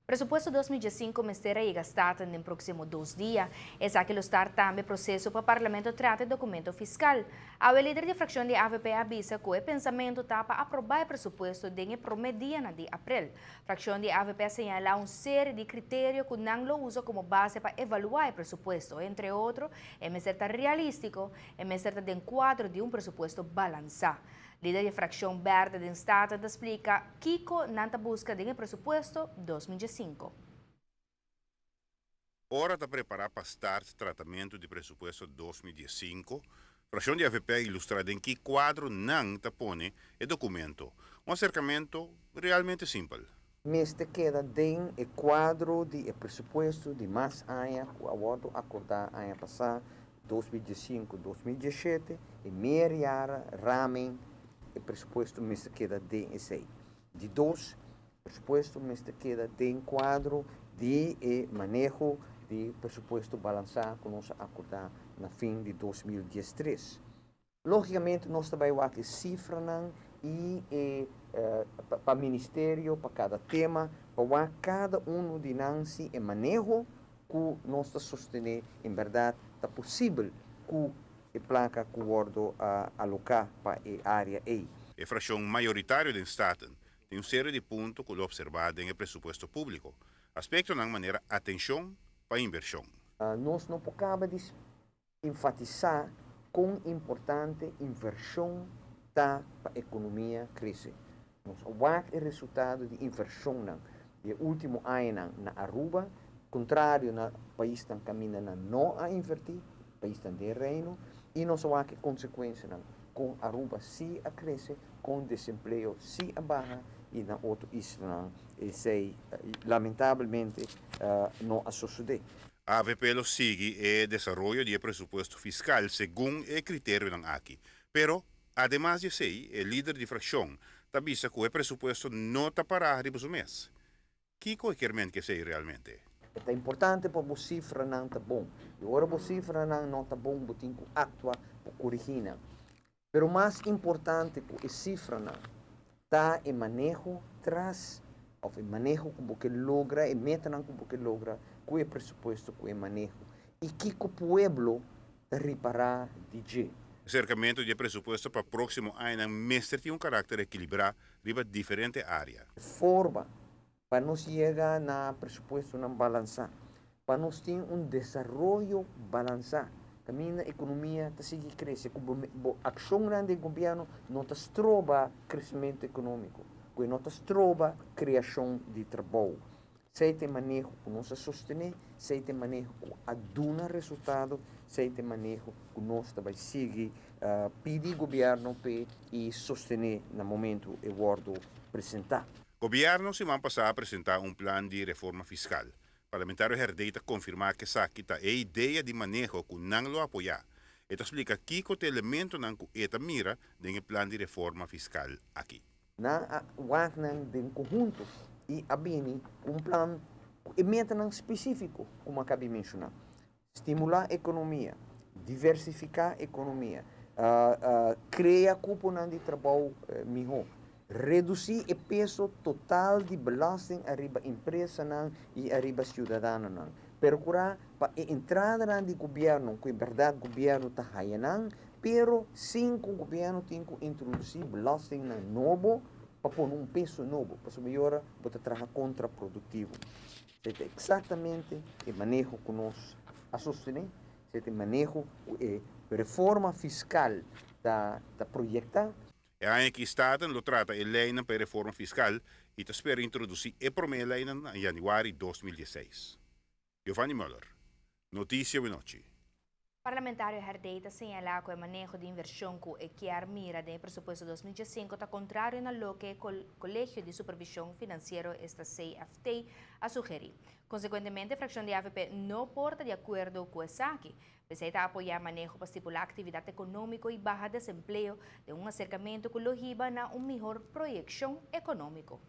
Presupuesto 2015 mester a yega Staten den proximo 2 dia. Esaki lo start tambe proceso pa Parlamento trata e documento fiscal. E lider di fraccion di AVP a bisa cu e pensamento ta pa aproba e presupuesto den e prome dia di april. Fraccion di AVP a señala un serie di criterio cu nan lo usa como base pa evalua e presupuesto. Entre otro, e mester ta realistico, e mester ta den cuadro di un presupuesto balansa. Lider di fraccion berde den Staten ta splica kico nan ta busca den e presupuesto 2015. Ora ta prepara pa start tratamento di presupuesto 2015, fraccion di AVP a ilustra den ki cuadro nan ta pone e documento. Un acercamento realmente simpel. Mester keda den e cuadro di presupuesto di mas aña cu a wordo acorda aña pasa 2015, 2017 y meerjaren raming e presupuesto mester keda den esey. Di dos, presupuesto mester keda den cuadro di e maneho di presupuesto balansa cu nos a acorda na fin di 2013. Logicamente, nos tambe tin cifranan y pa ministerio, pa cada tema, pa cada un di nan si e maneho cu nos ta sostene en berdad ta posibel cu e placa cu wordo aloca pa e area ey. E fraccion mayoritario di Staten tin un serie di punto cu lo observa den presupuesto publico. Aspectonan manera atencion pa inversion. Nos no por caba di enfatisa con importante inversion ta pa economia crece. Nos a wak e resultado di inversion di ultimo aña na Aruba, contrario na paisnan caminda nan no a inverti, paisnan den Reino, y nos a wak e consecuencia con Aruba si a crece, cu desempleo si a baha y na otro isla esey lamentablemente no a sucede. AVP lo sigui e desaroyo di presupuesto fiscal segun e criterionan aki. Pero, ademas di esey, e lider di fraccion ta bisa cu e presupuesto no ta para riba su mes. Kico e kiermen cu esey realmente? Ta importante pa e cifranan ta bon. Y ora e cifranan no ta bon, bo tin cu actua pa corigi. Pero mas importante cu e cifranan ta e maneho tras of e maneho cu bo logra e metanan cu bo logra cu e presupuesto, cu e maneho. Y kico pueblo ta ripara di dje. Acercamento di presupuesto pa proximo aña mester tin un caracter equilibra riba diferente area. Forma pa nos yega na presupuestonan balansa, pa nos tin un desaroyo balansa. Caminda economia ta sigui crece, cu accion di gobierno no ta stroba crecemento economico, cu no ta stroba creacion di trabou. Esey ta e maneho cu nos ta sostene, esey ta e maneho cu a duna resultado, esey ta e maneho cu nos ta bay sigui pidi gobierno pe y sostene na momento e wordo presenta. Gobierno siman pasa a presenta un plan di reforma fiscal. Parlamentario Herdé ta confirma cu esaki ta e idea di maneho cu nan lo apoya. E ta splica kico ta e elementonan cu e ta mira den plan di reforma fiscal aki. Nan a wak nan den conhunto y a bini un plan y metanan specifico, como a caba di menciona. Stimula economia, diversifica economia, crea cuponan di trabou miho, reduci e peso total di belasting ariba empresanan y ariba ciudadanonan. Percura pa e entrada di gobierno, cu en berdad gobierno ta hayanan, pero sin cu gobierno tin cu introduci belastingnan nobo pa pone un peso nobo, pa mehor bo ta traha contraproductivo. Ta exactamente e maneho cu nos a sostene, ta e maneho cu e reforma fiscal ta proyecta. E aña aki Staten lo trata e ley pa reforma fiscal y ta spera introduci e prome ley na januari 2016. Giovanni Muller, Noticia Nochi. Parlamentario Herdé ta señala cu e maneho di inversion cu e kier mira den presupuesto 2015 ta contrario na loke e Colegio di Supervision Financiero, esta CFT, a sugeri. Consecuentemente, e fraccion di AVP no por ta di acuerdo cu esaki. P'esey ta apoya maneho pa stimula actividad economico y baha desempleo den un acercamento cu lo hiba na un mihor proyeccion economico.